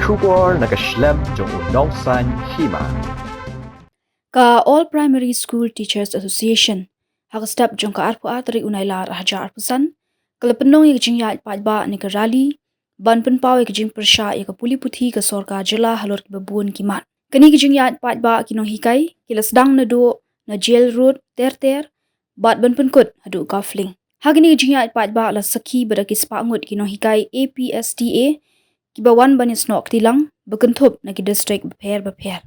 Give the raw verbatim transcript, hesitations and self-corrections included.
Khubor na ka shlem jong u nongsan hima. Ka All Primary School Teachers Association, ha ka step jong ka arphew ar tarik u Nailar arhajar arphew san, ka la pynlong ïa ka jingïaid paidbah ne ka rally, ban pynpaw ïa ka jingpyrshah ïa ka pule puthi ka sorkar jylla halor kiba bun ki mat. Kane ka jingïaid paidbah ki nonghikai, ki la sdang naduh na Jail Road, Ter Ter, bad ban pynkut haduh Golf Link. Ha kane ka jingïaid paidbah la sakhi bad da ki spah ngut ki nonghikai A P S D A, kiba wan ban ïasnoh kti lang, ba kynthup na ki distrik bapher bapher.